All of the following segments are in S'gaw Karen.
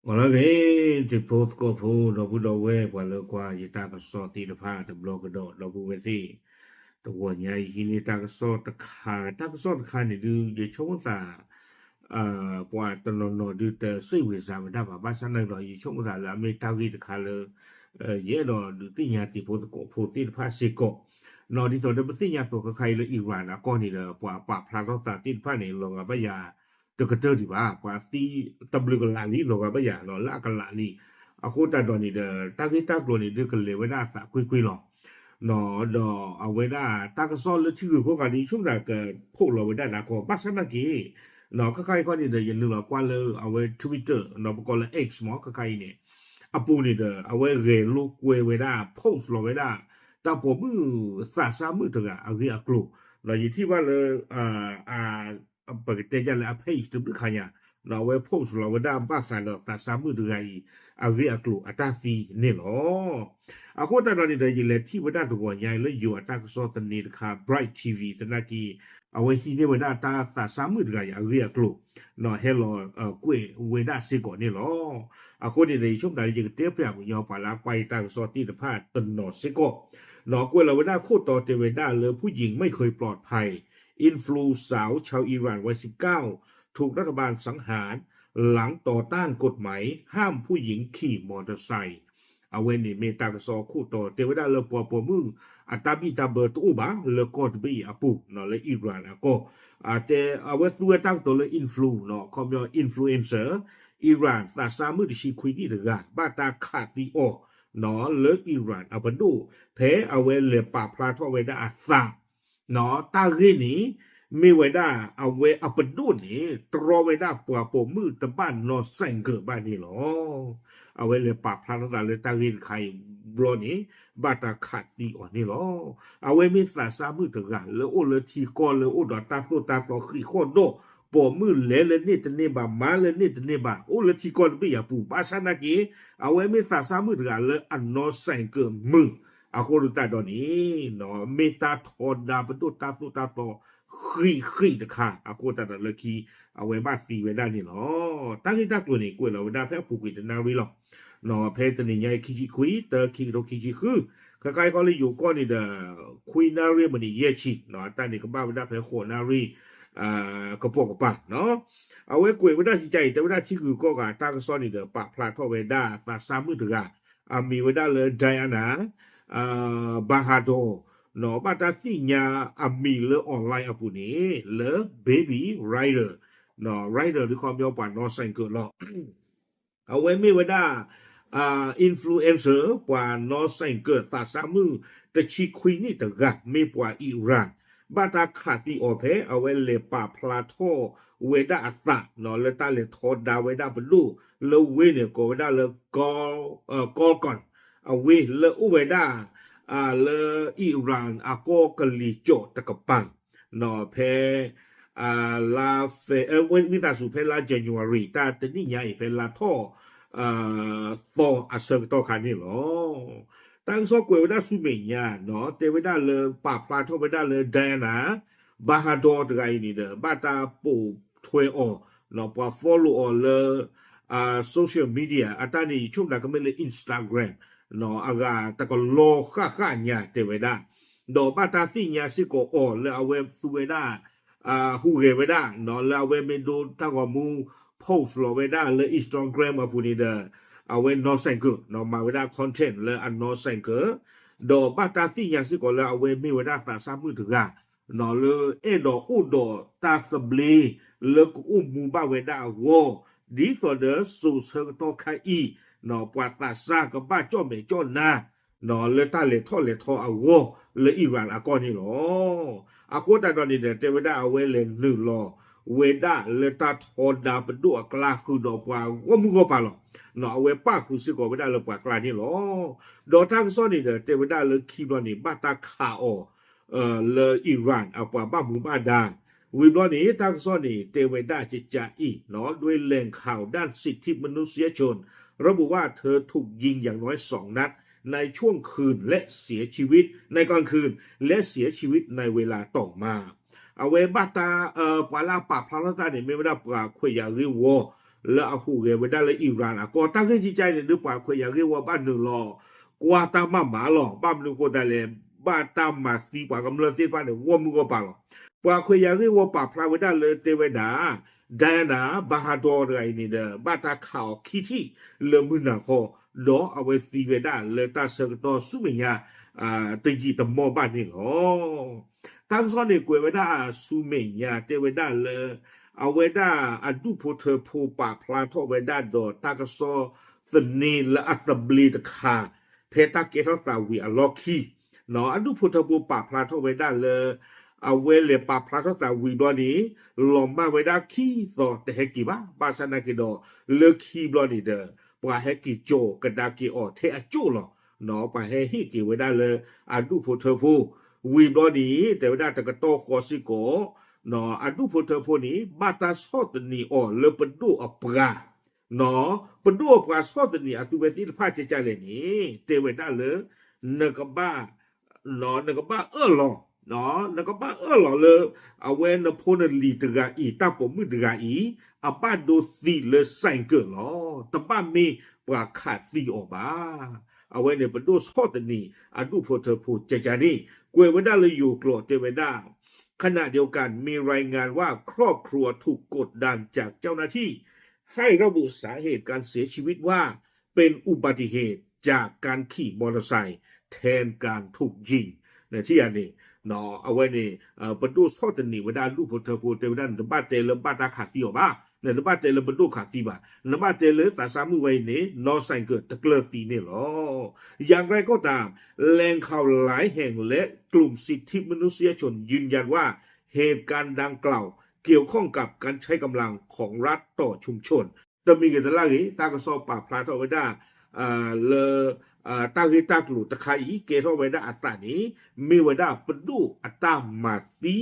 အိၣ်လၢဂ့ၤ တံၤဖိသကိးဖိ ဒီပုၢ်ဒီဝဲၢ် ပှၤလၢကွၢ်ယတၢ်ကစီၣ်သ့ၣ်တဖၣ်တဘျီကဒီး ဒီပုၢ်ဝဲၢ်သ့ၣ်, တဂီၤညါအံၤဟံးန့ၢ်တၢ်ကစီၣ်တခါ, တၢ်ကစီၣ်တခါန့ၣ်ဒုး ယဆိကမိၣ်သး ပှၤတနီၤနီၤဒုးတစံးဝံၤစးဝဲဒၣ်ဘၣ်, ဘၣ်ဆၣ်နာ်က့ဒီး ယဆိကမိၣ်သးလၢအမ့ၢ်တၢ်ဂ့ၢ်တခါလၢ ယအဲၣ်ဒိးဒုးသ့ၣ်ညါတံၤဖိသကိးဖိသ့ၣ်တဖၣ်စ့ၢ်ကီး, ဒီးဒ်သိးဒီးပသ့ၣ်ညါသိးခဲခါအံၤလၢ Iran အကီၢ်န့ၣ်ဒီး ပှၤပာ်ဖျါထီၣ်သးသ့ၣ်တဖၣ်န့ၣ် လီၤဂာ်ဘၣ်ယၤ တကတၢၢ်ဒံးဘၣ်, ပှၤသံတဘျုးကလးလံ လီၤဂာ်ဘၣ်ယၤ လၢအကလးလံ. အဃိသတးဒီးန့ၣ်ဒီး တၢ်ဂ့ၢ်တၢ်ကျိၤန့ၣ်ဒုးကလဲၤဝဲဒၣ်အသးကွ့ၢ်ကွ့ၢ်လီၤ. ဒီးအဝဲဒၣ်တၢ်ကစီၣ်လၢထံဂုၤကီၢ်ဂၤဒ် ယဆိကမိၣ်သးကဖီၣ်လီၤဝဲဒၣ်နၤကီၢ်, ဘၣ်ဆၣ်နာ်က့ ခဲခါအံၤခီန့ၣ်ဒီး ယနုာ်လီၤကွၢ်လၢအဝဲ Twitter ပကိးလၢ X မ့ၢ် ခဲခါအံၤန့ၣ် အပူၤန့ၣ်ဒီး အဝဲဂဲၤလိာ်ကွဲဝဲဒၣ် post လီၤဝဲဒၣ် တၢ်ပိာ်မုၣ်သးစၢ်မုၣ်တဂၤအဂ့ၢ်အကျိၤ, ဒီးယထံၣ်ဘၣ်လၢ ပကတဲဒ်လဲၣ် အ page တဘျုးခါညါ, ဒီးအဝဲ post လီၤဝဲဒၣ်ဘၣ်ဃးဒီးသးစၢ်မုၣ်တဂၤအံၤ အဂ့ၢ်အကျိၤအတၢ်သံန့ၣ်လီၤ. အဃိသတးဒီးန့ၣ်ဒီး ယလဲၤထံၣ်ဝဲဒၣ်တဂီၤညါအံၤလၢယိၤအတၢ်ကစီၣ်သန့တခါ Bright TV သနာ်က့ အဝဲဟံးန့ၢ်ဝဲဒၣ်တၢ်သးစၢ်မုၣ်တဂၤအံၤအဂ့ၢ်အကျိၤ ဟဲလီၤကွဲးဝဲဒၣ်စ့ၢ်ကီးန့ၣ်လီၤ. အဃိန့ၣ်ဒီး ယဆိကမိၣ်သးလၢယကတဲပျးပှၤကညီ ပှၤလၢအကွၢ်ယတၢ်ကစီၣ်သ့ၣ်တဖၣ်တနီၤစ့ၢ်ကီး, ဒီးကွဲးလီၤဝဲဒၣ်ခိၣ်တီတဲဝဲဒၣ်လၢ ผู้หญิงไม่เคยปลอดภัย อินฟลูสาวชาวอิหร่านวัยสิบเก้า ถูกรัฐบาลสังหาร หลังต่อต้านกฎหมายห้ามผู้หญิงขี่มอเตอร์ไซค์ အဝဲန့ၣ်မ့ၢ်တၢ်ကစီၣ်ခိၣ်တီတဲဝဲဒၣ်လၢပှၤပိာ်မုၣ်အတၢ်ဘံၣ်တၢ်ဘၢတအိၣ်ဘၣ် လၢကီၢ်တဘ့ၣ်အံၤအပူၤ လၢ Iran အကီၢ်, တဲအဝဲသူဝဲတၢ်ကတိၤလၢ influ ခီပညီ influencer Iran သးစၢ်မုၣ်တဆံခွံနံၣ်တဂၤ ဘၣ်တၢ်ခးသံအီၤ လၢ Iran အပဒိၣ် ဖဲအဝဲလဲၤပာ်ဖျါထီၣ်ဝဲဒၣ်အသး တၢ်ဂ့ၢ်န့ၣ် မ့ၢ်ဝဲဒၣ်အဝဲအပဒိၣ်န့ၣ် တြီဝဲဒၣ်ပှၤပိာ်မုၣ်တဘၣ်နီၢ်စဲၣ်ကၢးဘၣ်န့ၣ်လီၤ. အဝဲလဲၤပာ်ဖျါထီၣ်သးလၢတၢ်ဂ့ၢ်တခါအံၤဘျီန့ၣ် ဘၣ်တၢ်ခးသံအီၤန့ၣ်လီၤ. အဝဲမ့ၢ်သးစၢ်မုၣ်တဂၤလၢအိၣ်လၢထံကီၢ်လၢအိၣ်ဒီးတၢ်သိၣ်တၢ်သီဃံးဃီၣ်ဒီး ပိာ်မုၣ်လဲၤလၢန့ၣ်တန့ၢ်ဘၣ် မၤလၢန့ၣ်တန့ၢ်ဘၣ် အိၣ်လၢထံကီၢ်တဘ့ၣ်အံၤအပူၤ ဘၣ်ဆၣ်နာ်က့ အဝဲမ့ၢ်သးစၢ်မုၣ်တဂၤလၢအနီၢ်စဲၣ်ကၢးမုာ် အဃိသတးဒီးန့ၣ် မ့ၢ်တၢ်ထီဒါပဒိၣ်တၢ်သိၣ်တၢ်သီဃံးဃံးတခါ အဃိသတးဒီးလၢခံ အဝဲဘၣ်သံဝဲဒၣ်န့ၣ်လီၤ. တၢ်ဂ့ၢ်တၢ်ကျိၤန့ၣ် ကွဲးလီၤဝဲဒၣ်ဖဲအပူၤကွံာ်တနၣ်ရံၣ်လီၤ. ဖဲတနံၤညါအံၤ ခံဆံခွံ တၢ ခံကထိခံဆံဃု, ခဲခါအံၤခီလၢယိၤကီၢ်န့ၣ်ဒီး ခွံနၣ်ရံၣ်မံးနံးယဲၢ်ဆံ, တၢ်န့ၣ်ကဘၣ်ဝဲဒၣ်ဖဲဃိးနၣ်ရံၣ် ကပိာ်ကပၤ အဝဲကွဲးဝဲဒၣ်စံးကါအံၤ တဲဝဲဒၣ်ထံဂုၤကီၢ်ဂၤတၢ်ကစီၣ်န့ၣ်ဒီး ပာ်ဖျါထီၣ်ဝဲဒၣ်သးစၢ်မုၣ်တဂၤ အမံၤဝဲဒၣ်လၢ Diana Bahadur, ဘၣ်တၢ်သ့ၣ်ညါအမံၤလၢ online အပူၤန့ၣ် လၢ Baby Rider, Rider ဒ်ခီပညီပှၤနီၢ်စဲၣ်ကၢးလီၤ. အဝဲမ့ၢ်ဝဲဒၣ် influencer ပှၤနီၢ်စဲၣ်ကၢးသးစၢ်မုၣ်တဆံခွံနံၣ်တဂၤ မ့ၢ်ပှၤ Iran, ဘၣ်တၢ်ခးသံအီၤဖဲ အဝဲလဲၤပာ်ဖျါထီၣ်ဝဲဒၣ်အသး လၢတၢ်လဲၤထီဒါဝဲဒၣ်ပဒိၣ် လၢဝ့ၢ်န့ၣ်ကိးဝဲဒၣ်လၢ Kol, Kolkan အဝ့ၢ်လၢအိၣ်ဝဲဒၣ် လၢ Iran အကီၢ်ကလံၤကၠီၣ်တကပၤ ဖဲ လါ ဝံသးစူၤဖဲလါ January တၢ်တနံၣ်ညါအံၤ ဖဲလါထီၣ် သီအဆၢကတီၢ်ခါန့ၣ်လီၤ. တၢ်ကစီၣ်ကွဲးဝဲဒၣ်ဆူမဲာ်ညါ တဲဝဲဒၣ်လၢပာ်ဖျါထီၣ်ဝဲဒၣ်လၢ Diana Bahadur တဂၤအံၤန့ၣ်ဒီး ဘၣ်တၢ်ပိာ်ထွဲအီၤ ပှၤ follow အီၤလၢ social media အတၢ်န့ၣ် ယဆိကမိၣ်ကမ့ၢ်လၢ Instagram အဂၤတကလီၤဃၣ်ဃၣ်ညါတဲဝဲဒၣ်, ဒီးဘၣ်တၢ်သ့ၣ်ညါစ့ၢ်ကီးအီၤလၢအဝဲသူဝဲဒၣ် ဟူးဂဲၤဝဲဒၣ် လၢအဝဲမ့ၢ်ဒိတၢ်ဂီၤမူ post လီၤဝဲဒၣ်လၢ Instagram အပူၤန့ၣ်ဒီး အဝဲနီၢ်စဲၣ်ကၢး မၤဝဲဒၣ် content လၢအနီၢ်စဲၣ်ကၢး, ဒီးဘၣ်တၢ်သ့ၣ်ညါစ့ၢ်ကီးလၢအဝဲမ့ၢ်ဝဲဒၣ်သးစၢ်မုၣ်တဂၤ လၢအဲၣ်ဒိးအိၣ်ဒီးတၢ်သဘျ့ လၢကအိၣ်မူဘၣ်ဝဲဒၣ်အဂီၢ်, ဒ်သိးဒီးစိၤဆၢကတီၢ်ခါအံၤ ပှၤသးစၢ်ကဘၣ်ကၠီၣ်မဲာ်ကၠီၣ်နါ လၢတၢ်လဲၤထီၣ်လဲၤထီအဂီၢ်လၢ Iran အကီၢ်န့ၣ်လီၤ. အဃိသတးဒီးန့ၣ်ဒီး တဲဝဲဒၣ်အဝဲလဲၤနုာ်လီၤဝဲဒၣ်လၢတၢ်ထီဒါပဒိၣ်အကျါဃုာ်ဒီးပှၤဂီၢ်မုၢ်ဂီၢ်ပၤလီၤ. အဝဲပာ်ဃုာ်စ့ၢ်ကီးဝဲဒၣ်လၢပှၤကျါန့ၣ်လီၤ. ဒီးတၢ်ကစီၣ်န့ၣ်ဒီး တဲဝဲဒၣ်လၢခံဘျီန့ၣ် ဘၣ်တၢ်ခးအီၤ လၢ Iran အပှၤဘၣ်မူဘၣ်ဒါ ဝံၤဘျီန့ၣ် တၢ်ကစီၣ်န့ၣ် တဲဝဲဒၣ်ကကးအံၤ โดยแหล่งข่าวด้านสิทธิมนุษยชนระบุว่าเธอถูกยิงอย่างน้อยสองนัดในช่วงคืนและเสียชีวิตในกลางคืน และเสียชีวิตในเวลาต่อมา အဝဲဘၣ်တၢ် ပှၤလၢအပာ်ဖျါထီၣ်တၢ်န့ၣ် မ့ၢ်ဝဲဒၣ်ပှၤခွဲးယာ်ဂ့ၢ်ဝီ လၢအဟူးဂဲၤဝဲဒၣ်လၢ Iran အကီၢ် တၢ်ဂ့ၢ်ကကါအံၤန့ၣ် ဒုးပှၤခွဲးယာ်ဂ့ၢ်ဝီဘၣ်နုာ်လီၤ ကွၢ်တၢ်မၤမၤလီၤ. ဘၣ်မနုၤဃိသတးလဲၣ်, ဘၣ်တၢ်မၤသံပှၤကမျၢၢ်သ့ၣ်တဖၣ်န့ၣ် ဂီၢ်မုၢ်ဂီၢ်ပၤလီၤ. ပှၤခွဲးယာ်ဂ့ၢ်ဝီပာ်ဖျါဝဲဒၣ်လၢတဲဝဲဒၣ် Diana Bahadur တဂၤအံၤန့ၣ်ဒီး ဘၣ်တၢ်ခးအီၤခံထံၣ်လၢမုၢ်နၤခီ, ဒီးအဝဲသံဝဲဒၣ်လၢတၢ်ဆၢကတီၢ်ဆူမဲာ်ညါ တယံာ်တမီၢ်ဘၣ်န့ၣ်လီၤ. တၢ်ကစီၣ်န့ၣ်ကွဲးဝဲဒၣ်ဆူမဲာ်ညါ တဲဝဲဒၣ်လၢ အဝဲဒၣ်အဒူၣ်ဖိထၢဖိပာ်ဖျါထီၣ်ဝဲဒၣ်ဒီးတၢ်ကစီၣ်သန့လၢအသဘျ့တခါ ဖဲတၢ်ကဲထီၣ်သးဝံၤအလီၢ်ခံ အဒူၣ်ဖိထၢဖိပာ်ဖျါထီၣ်ဝဲဒၣ်လၢ အဝဲလဲၤပာ်ဖျါထီၣ်သးဝံၤဘျီန့ၣ် လီၤမၢ်ဝဲဒၣ်ခံသီတဟဲက့ၤဘၣ်. ဘၣ်ဆၣ်သနာ်က့ဒီး လၢခံဘျီန့ၣ်ဒီး ပှၤဟဲက့ၤကၠီၤကဒါက့ၤအီၤထဲအကၠိၣ်လီၤ. ပှၤဟဲဟ့ၣ်က့ၤဝဲဒၣ်လၢအဒူၣ်ဖိထၢဖိ ဝံၤဘျီန့ၣ် တဲဝဲဒၣ်တကတီၢ်ဃီစ့ၢ်ကီး အဒူၣ်ဖိထၢဖိန့ၣ် ဘၣ်တၢ်ဆီၣ်သနံးအီၤလၢပဒိၣ်အပှၤ ပဒိၣ်အပှၤဆီၣ်သနံးအသုဝဲသ့ၣ်တဖၣ်ကကလဲၣ်န့ၣ် တဲဝဲဒၣ်လၢ နကဘၣ် နကဘၣ်အၢၣ်လီၤ နကဘၣ်အၢၣ်လီၤလၢ အဝဲနဖိနလံၤတဂၤအံၤ တၢ်ပိာ်မုၣ်တဂၤအံၤ အဘၣ်ဒိသံလၢ ဆိုင်ကယ် လီၤ. တဘၣ်မ့ၢ်ပှၤခးသံအီၤဘၣ်. အဝဲန့ၣ်ပဒိၣ်ဆီၣ်သနံးအဒူၣ်ဖိထၢဖိကကန့ၣ် ကွဲးဝဲဒၣ်လၢယိၤကျိာ်တဲဝဲဒၣ် ขณะเดียวกันมีรายงานว่าครอบครัวถูกกดดันจากเจ้าหน้าที่ ให้ระบุสาเหตุการเสียชีวิตว่าเป็นอุบัติเหตุจากการขี่มอเตอร์ไซค์แทนการถูกยิง နထံၣ်ဧါန့ၣ် အဝဲန့ၣ် ပဒိၣ်ဆီၣ်သနံးဝဲဒၣ်အဒူၣ်ဖိထၢဖိ တဲဝဲဒၣ် နတဘၣ်တဲလၢဘၣ်တၢ်ခးသံအီၤဘၣ်, နတဘၣ်တဲလၢပဒိၣ်ခးသံဘၣ်, နဘၣ်တဲလၢသးစၢ်မုၣ်ဝဲအံၤန့ၣ် နီၢ် ဆိုင်ကယ် တကျၢၢ်သံန့ၣ်လီၤ. อย่างไรก็ตาม แหล่งข่าวหลายแห่งและกลุ่มสิทธิมนุษยชนยืนยันว่าเหตุการณ์ดังกล่าวเกี่ยวข้องกับการใช้กำลังของรัฐต่อชุมชน တမံၤဂ့ၤတလၢ်ဂ့ၤ တၢ်ကစီၣ်ပာ်ဖျါထီၣ်ဝဲဒၣ် လၢ တၢ်ဂ့ၢ်တၢ်ကျိၤတခါအံၤ ကဲထီၣ်ဝဲဒၣ်အသးန့ၣ် မ့ၢ်ဝဲဒၣ်ပဒိၣ်အတၢ်မၤသံ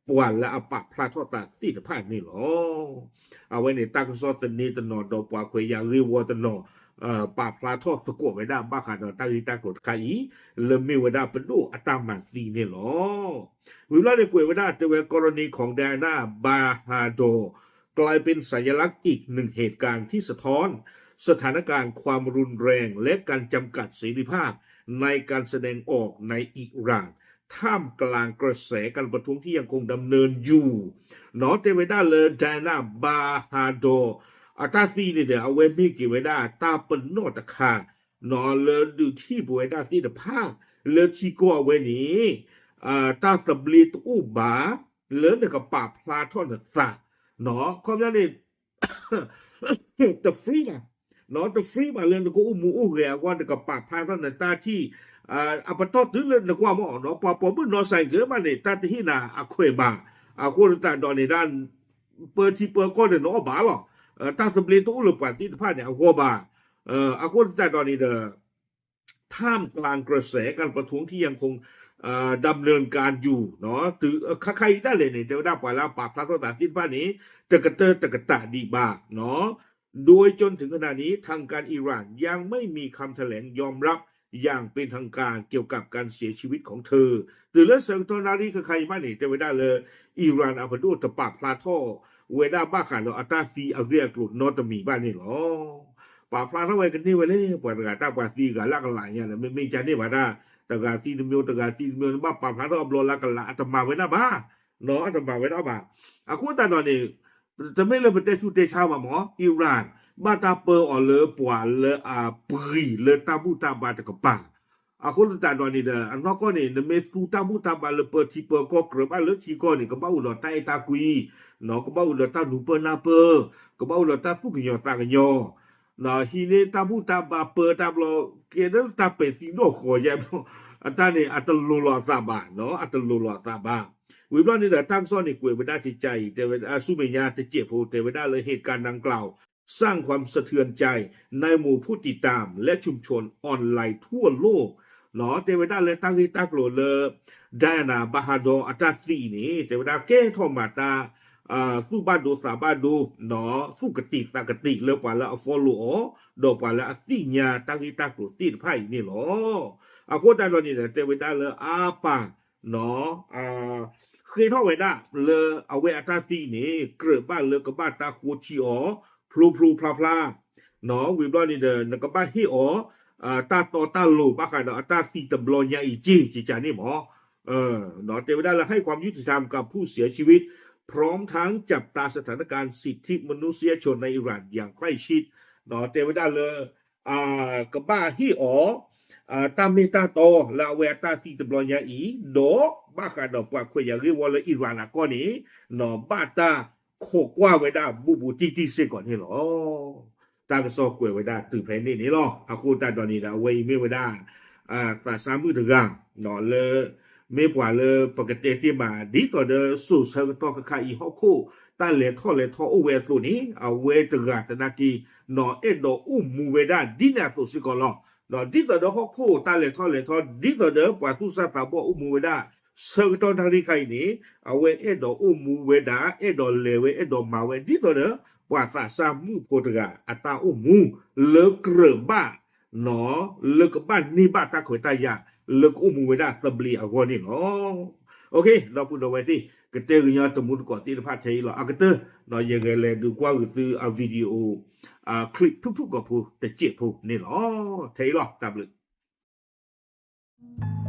ပှၤလၢအပာ်ဖျါထီၣ်သးသ့ၣ်တဖၣ်န့ၣ်လီၤ. အဝဲန့ၣ်တၢ်ကစီၣ်သန့တနီၤဒီးပှၤခွဲးယာ်ဂ့ၢ်ဝီတနီၤ ပာ်ဖျါထီၣ်သကိးဝဲဒၣ်ဘၣ်ဃးဒီးတၢ်ဂ့ၢ်တၢ်ကျိၤတခါအံၤ လၢမ့ၢ်ဝဲဒၣ်ပဒိၣ်အတၢ်မၤသံန့ၣ်လီၤ. ဝံၤဘျီန့ၣ်ကွဲးဝဲဒၣ်တဲဝဲ กรณีของ Diana Bahadur กลายเป็นสัญลักษณ์อีกหนึ่งเหตุการณ์ที่สะท้อนสถานการณ์ความรุนแรงและการจำกัดเสรีภาพในการแสดงออกในอิหร่าน ท่ามกลางกระแสการประท้วงที่ยังคงดำเนินอยู่ နီၢ် တဲဝဲဒၣ်လၢ Diana Bahadur အတၢ်သံန့ၣ်ဒီး အဝဲမ့ၢ်က့ၤဝဲဒၣ်တၢ်ပနီၣ်တခါ နီၢ်လၢဒုးထံၣ်ပဝဲဒၣ်သ့ၣ်တဖၣ် လၢထံကီၢ်အဝဲန့ၣ် တၢ်သဘျ့တအိၣ်ဘၣ် လၢနကပာ်ဖျါထီၣ်နသး နီၢ် ခီပညီန့ၣ် တ free ဘၣ် နီၢ် တ free ဘၣ်လၢနကအိၣ်မူအိၣ်ဂဲၤအဂီၢ် နကပာ်ဖျါထီၣ်နတၢ်ထံၣ် အပတီၢ်တုၤလၢနကွၢ်မ့ၢ်နီၢ် ပှၤပိာ်မုၣ်နီၢ် ဆိုင်ကယ် မးန့ၣ် တၢ်တဟ့ၣ်နၤအခွဲးဘၣ်. အဃိသတးဒီးန့ၣ်ဒၣ် ပၢထံပၢကီၢ်န့ၣ်နအီၣ်ဘၣ်လီၤ. တၢ်သဘျ့တအိၣ်လၢပှၤသ့ၣ်တဖၣ်န့ၣ်အဂီၢ်ဘၣ်. အဃိသတးဒီးန့ၣ်ဒီး ท่ามกลางกระแสการประท้วงที่ยังคงดำเนินการอยู่ နီၢ် တုၤခါခါအံၤဒၣ်လဲာ်န့ၣ် တဲဝဲဒၣ်ပှၤလၢအပာ်ဖျါထီၣ်သးသ့ၣ်တဖၣ်န့ၣ် တကတၢၢ်တကတၢၢ်ဒံးဘၣ် နီၢ် โดยจนถึงขณะนี้ทางการอิหร่านยังไม่มีคำแถลงยอมรับอย่างเป็นทางการเกี่ยวกับการเสียชีวิตของเธอ တုၤလၢဆၢကတီၢ်နၣ်ရံၣ်ခါခါအံၤမးန့ၣ် တဲဝဲဒၣ်လၢ Iran အပဒိၣ်တပာ်ဖျါထီၣ်ဝဲဒၣ်ဘၣ်ဃးဒီးအတၢ်သံအဂ့ၢ်အကျိၤနီတမံၤဘၣ်န့ၣ်လီၤ. ပာ်ဖျါထီၣ်ဝဲကန့ၢ်ဝဲလဲၣ် ပှၤတဂၤတၢ်ပှၤသံဂၤလၢအကလးညါန့ၣ် မ့မ့ၢ်ကန့ၢ်ဘၣ်ဒၣ် တဂၤသံတမျိုး တဂၤသံတမျိုး နဘၣ်ပာ်ဖျါထီၣ်အဘျီလၢအကလး အတမၤဝဲဒၣ်ဘၣ် နီၢ် အတမၤဝဲဒၣ်ဘၣ်. အဃိသတးဒီးန့ၣ် တမ့ၢ်လၢပတဲဆူၣ်တဲဆါဘၣ်မး Iran ဘၣ်တၢ်ပၢအီၤလၢပှၤလၢအပှံၤလၢတၢ်ဘူၣ်တၢ်ဘါတကပၤ အဃိသတးဒီးန့ၣ်ဒီး အနီၢ်ကီၢ်န့ၣ် နမ့ၢ်သူတၢ်ဘူၣ်တၢ်ဘါလၢပၢထံပၢကီၢ်ကြၢးဘၣ်လၢထံကီၢ်န့ၣ် ကဘၣ်အိၣ်ဒီးတၢ်အဲၣ်တၢ်ကွံ, ကဘၣ်အိၣ်ဒီးတၢ်လူၤပၢၢ်နၢ်ပၢၢ်, ကဘၣ်အိၣ်ဒီးတၢ်သူၣ်ကညီၤသးကညီၤ, ဟံးန့ၢ်တၢ်ဘူၣ်တၢ်ဘါပၢတၢ်ဘျီ ကဲဒၣ်တၢ်ပဲာ်သံနီၣ်ဃီယဲၢ်ဘျီ အတၢ်န့ၣ် အတလိၤလီၤအသးဘၣ်, အတလိၤလီၤအသးဘၣ်. ဝံၤဘျီန့ၣ်ဒီး တၢ်ကစီၣ်န့ၣ်ကွဲးဝဲဒၣ်ကကါအံၤ တဲဝဲဆူမဲာ်ညါတစဲးဖိ တဲဝဲဒၣ်လၢ เหตุการณ์ดังกล่าวสร้างความสะเทือนใจในหมู่ผู้ติดตามและชุมชนออนไลน์ทั่วโลก နီၢ် တဲဝဲဒၣ်လၢတၢ်ဂ့ၢ်တၢ်ကျိၤလၢ Diana Bahadur အတၢ်သံအံၤန့ၣ် တဲဝဲဒၣ်ကဲထီၣ်မၤတၢ် သူၣ်ဘၣ်ဒိသးဘၣ်ဒိ နီၢ် သူၣ်ကတံာ်သးကတံာ်လၢပှၤလၢအ follow အီၤ ဒီးပှၤလၢအသ့ၣ်ညါတၢ်ဂ့ၢ်တၢ်ကျိၤသ့ၣ်တဖၣ်အံၤန့ၣ်လီၤ. အဃိသတးဒီးန့ၣ်ဒီး တဲဝဲဒၣ်လၢအါပၢ် နီၢ် ဃ့ထီၣ်ဝဲဒၣ်လၢအဝဲအတၢ်သံန့ၣ် ကြၢးဘၣ်လၢကဘၣ်တၢ်ဃိထံအီၤ ဖျိဖျိဖျါဖျါ, ဝံၤဘျီန့ၣ်ဒီး နကဘၣ်ဟ့ၣ်အီၤ တၢ်တီတၢ်လိၤ ဘၣ်ဃးဒီးအတၢ်သံတဘျီညါအံၤက့ၤ ကကန့ၣ်မး တဲဝဲဒၣ်လၢ ให้ความยุติธรรมกับผู้เสียชีวิต พร้อมทั้งจับตาสถานการณ์สิทธิมนุษยชนในอิหร่านอย่างใกล้ชิด တဲဝဲဒၣ်လၢ ကဘၣ်ဟ့ၣ်အီၤ တၢ်မ့ၢ်တၢ်တီလၢအဝဲအတၢ်သံတဘျီညါအံၤ, ဒီးဘၣ်ဃးဒီးပှၤခွဲးယာ်ဂ့ၢ်ဝီလၢ Iran အကီၢ်န့ၣ် ဘၣ်တၢ်ခိးကွၢ်ဝဲဒၣ်ဘူးဘူးတံၢ်တံၢ်စ့ၢ်ကီးန့ၣ်လီၤ. တၢ်ကစီၣ်ကွဲးဝဲဒၣ်တုၤဖဲန့ၣ်န့ၣ်လီၤ. အဃိသတးဒီးန့ၣ်ဒီး အဝဲအံၤမ့ၢ်ဝဲဒၣ် သးစၢ်မုၣ်တဂၤ လၢ မ့ၢ်ပှၤလၢပကတဲတ့ၢ်မး ဒ်သိးဒီးစိၤဆၢကတီၢ်ခဲခါအံၤ ဟီၣ်ခိၣ်တၢ်လဲၤထီၣ်လဲၤထီအိၣ်ဝဲအသိးန့ၣ် အဝဲတဂၤသနာ်က့ အဲၣ်ဒိးအိၣ်မူဝဲဒၣ်ဒ်န့ၣ်အသိးစ့ၢ်ကီးလီၤ. ဒ်သိးဒီးဟီၣ်ခိၣ်တၢ်လဲၤထီၣ်လဲၤထီ ဒ်သိးဒီးပှၤသူၣ်စၢ်သးဘီၣ်အိၣ်မူဝဲဒၣ် ဆၢကတီၢ်နၣ်ရံၣ်ခါအံၤန့ၣ် အဝဲအဲၣ်ဒိးအိၣ်မူဝဲဒၣ် အဲၣ်ဒိးလဲၤဝဲ အဲၣ်ဒိးမၤဝဲ ဒ်သိးဒီး ပှၤသးစၢ်မုၣ်ဖိတဂၤအတၢ်အိၣ်မူ လၢကြၢးဘၣ် လၢကဘၣ်န့ၢ်ဘၣ်တၢ်ခွဲးတၢ်ယာ် လၢကအိၣ်မူဝဲဒၣ်သဘျ့အဂီၢ်န့ၣ်လီၤ. ဒီပုၢ်ဒီဝဲၢ်သ့ၣ် ကတဲကညီတမူတကိးသ့ၣ်တဖၣ်ထဲအံၤလီၤ. အကတၢၢ် ယဂဲၤလဲၤဒုးကွၢ်ဂုာ်သုအ video clip ဖုၣ်ဖုၣ်ကိာ်ဖိတစဲးဖိန့ၣ်လီၤ. ထဲအံၤလီၤ တၢ်ဘျုး